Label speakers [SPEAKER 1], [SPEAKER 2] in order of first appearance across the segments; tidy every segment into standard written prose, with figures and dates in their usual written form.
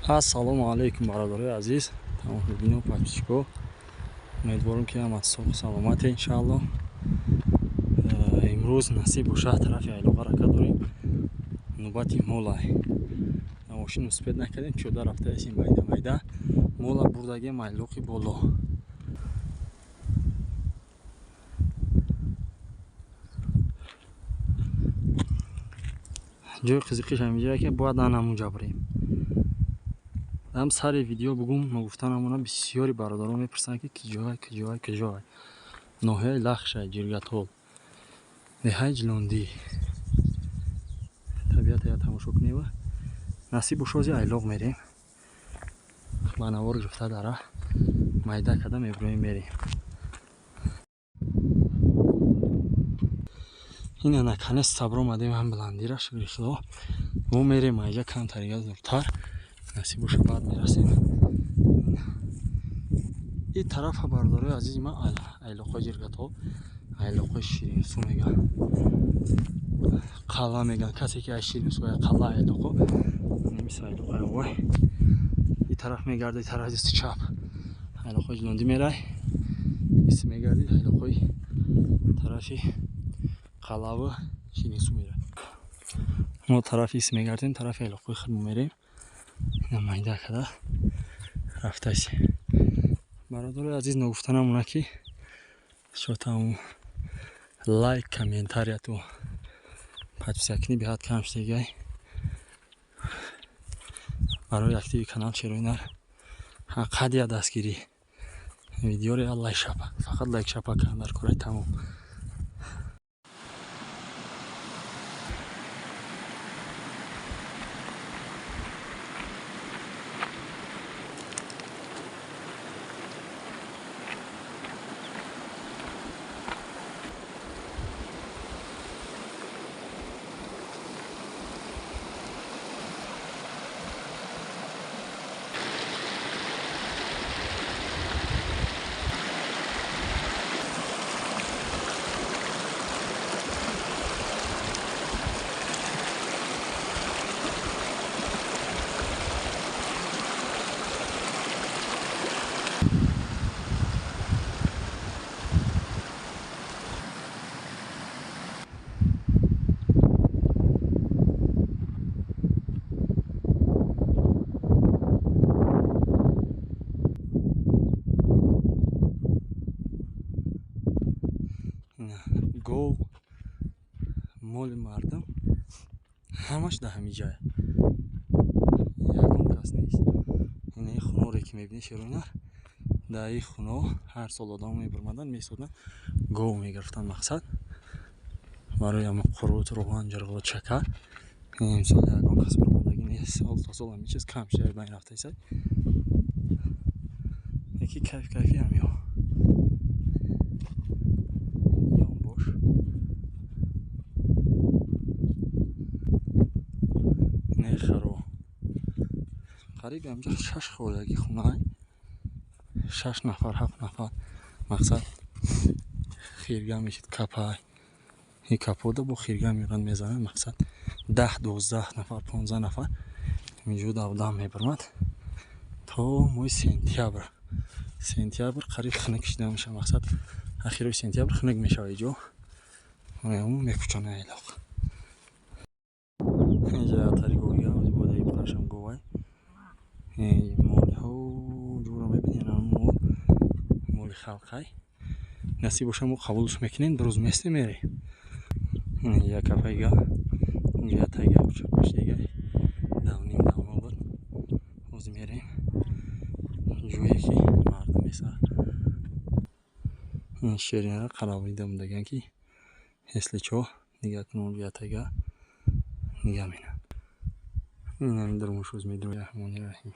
[SPEAKER 1] Ассалому алайкум, бародарои азиз, тамошобино, подписчико. Умедворам, ки ҳама соҳу саломате, иншааллоҳ. Имрӯз насиб бошад, тарафи Айлоқ ҳаракат дорем. Нубати молай. Мошин успеть накардем, пиёда рафтаесим майда майда. Мола бурдагем Айлоқи боло. Ҷои қизиқиш ҳаминҷое, ки бояд анамунҷа бирем. Ам сари видео бугум, ногуфта намона, бисёри бародарон мепурсанд, ки киҷоай, киҷоай, киҷоай. Ноҳияи Лахшай, Ҷиргатол, деҳаи Ҷилондӣ. Табиата я тамошо кунева. Насиб бошози Айлоқ мерем. Ба навор гирифта дара майда карда мебироем, мерем. Ина наконец-то омадем ҳам баландира, шукри Худо. Мо мерем айҷа камтарига зудтар. Насиб боша, баъд мерасем. И тарафа, бародарои азизи ман, Айлоқои Ҷиргатол, Айлоқои Ширинсу меган. Қалъа меган. Касе ки аз Ширинсу қалъа Айлоқо, немис Айлоқои вой. И тараф мегарди, тарафи дасти чап. Айлоқои Ҷилондӣ мерай. Иси мегарди, Айлоқои тарафи қалъаву Ширинсу мерай. Мо тарафи иси мегардем, тарафи Айлоқои худмо мерем. Ина майда када рафтаси. Бародарои азиз, ногуфта намона, ки шотам лайк, комментарияту подписка кунӣ беҳад кам шудагай. Барои активи канал черои нар ҳаққад я дастгирӣ. Видеоро я лайк шапа, фақат лайк шапа кан дар кораи тамом. Гов, моли мардум ҳамаш дар ҳамин ҷая. Ягон кас нест. Ина хуноре ки мебинӣ, шероинар, дар ин хуно ҳар сол одам мебурмаданд, месоданд, гов мегирифтанд, мақсад барои ҳама қурут, рӯған, ҷирғот, шакар. Имсол ягон кас бурмадагӣ нест. Сол то сол ҳамин чиз кам шуда байн рафтаисад. Яки кайф кайфи ҳамиҳо. Ёнбош. Инаи харо. Қариб ҳамҷа шаш холаги хунай. Шаш нафар, ҳафт нафар. Мақсад хирга мешид, капай. И капода бо хирга меоранд, мезананд, мақсад 10, 12 нафар, 15 нафар инҷо давдам мебурмад то моҳи сентябр. Сентябр қариб хунук шида мешавад, мақсад ахирои сентябр хунук мешавад иҷо. Ҳамон мекӯчона Айлоқ. Инҷа тари говига бодаи пурашам говай. Молҳо ҷуро мебинед, мол моли халқай. Насиб боша, мо қабулш мекунем, ду рӯз местем, мерем. Як кафайга, унҷа я тайга чапаш дига давним давно буд. Ҳозир мерем ҷое ки мардум месарад. Ин шеринара қаравида будаган, ки если чо нигаҳ кун, я тайга нигаҳ менад. Инам дурмушоз медур. Раҳмони раҳим.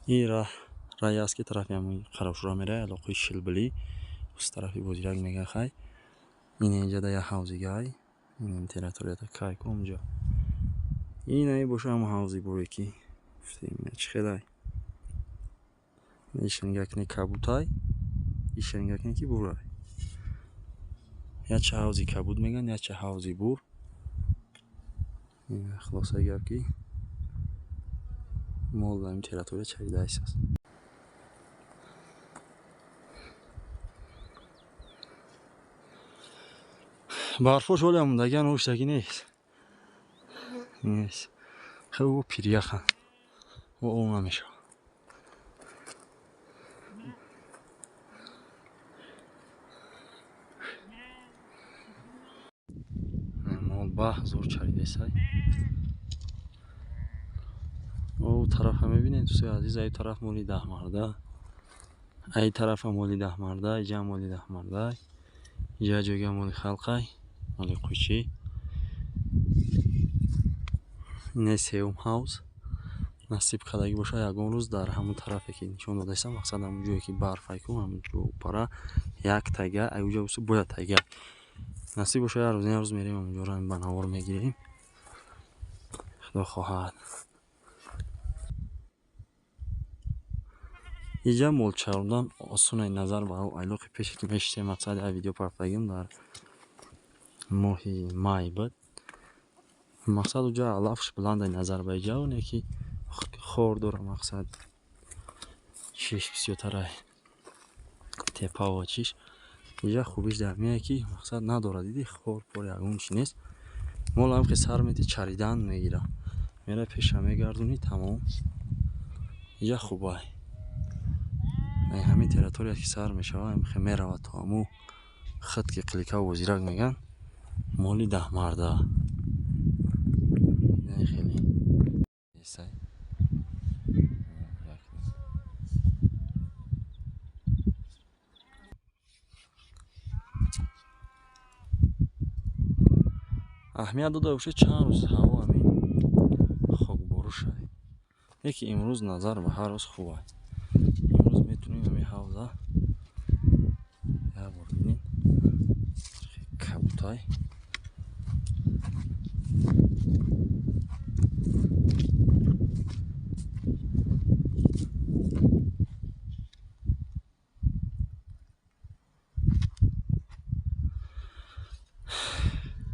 [SPEAKER 1] Ин раҳ раҳе аст, ки тарафи ҳамин Қарошура меравад, алоқаи Шилбилӣ, уст тарафи Бозирак мега хай. Ин инҷа да як ҳавзигай. Ин территорията кай ку онҷо. Ин ай боша ҳамон ҳавзи буре ки гуфтем чӣ хелай. Ишангакне кабутай, ишангакне ки бурай. Яча ҳавзи кабуд меган, яча ҳавзи бур. Хулосаи гап ки мол дар ин территория чаридаист аст. Барфош ҳоле мондагиан оштагӣ нест. Нест. Хеле ӯ пиряхан. Ӯ об намешавад. Мол баҳ зур чаридесай. О тарафа мебинед дӯстои азиз, ай тараф моли даҳмарда. Ай тарафа моли даҳмарда, иҷа моли даҳмарда. Иҷа ҷойга моли халқай, моли қӯйчӣ. Ине сеюм ҳавз. Насиб кардагӣ бошад ягон рӯз дар ҳамон тарафе ки нишон додаистам, мақсад ҳамон ҷое ки барф ай ку, ҳамон ҷо пара як тайга, ай уҷа усу бояд тайга. Насиб бошад як рӯз, як рӯз мерем ҳамонҷоро ба навор мегирем. Худо хоҳад. Иҷа молчарондан осонай назар ба айлоқи пеше ки мешитем, мақсад як видео партагим дар моҳи май буд. Мақсад уҷа алафш баландай назар ба иҷа, оне ки хор дора, мақсад чиш бисёртарай тепава чиш. Иҷа хубиш дар меяд ки мақсад надора, диди хор пор ягон чи нест. Мол ҳам ки сар мети чаридан мегира. Мера пеша мегардонӣ, тамом. Иҷа хубай. Ай ҳамин территория ки сар мешавад, ҳамин меравад то ҳамун хат ки қиликаву Бозирак меган, моли даҳмарда. Хеле. Есай. Аҳамият дода бошед чанд рӯз ҳаво ҳамин хокборушай. Лекин имрӯз назар ба ҳар рӯз хуб аст. Имрӯз метавонем ҳамин ҳавза як бор бинед. Кабутай.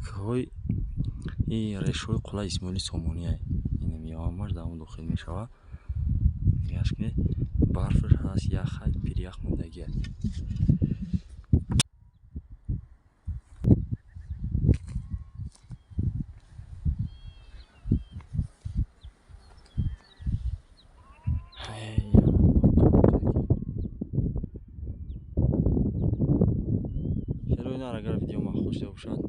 [SPEAKER 1] Кӯҳҳои ин решҳои қуллаи Исмоили Сомонӣ ин меоамаш дар он дохил мешавад. Нигаш кунед, барфаш ҳаст, яхай, пирях мондагӣ аст. Агар видео махуш бошад,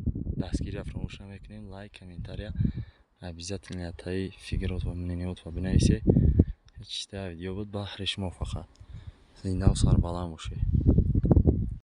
[SPEAKER 1] дастгирия фаромӯш намекунем, лайк, комментария, обязательно таи фикрот ва мнениёт ва бинависед. Ҳеҷ чизта видео буд баҳри шумо фақат. Зиндаву сарбаланд бошед.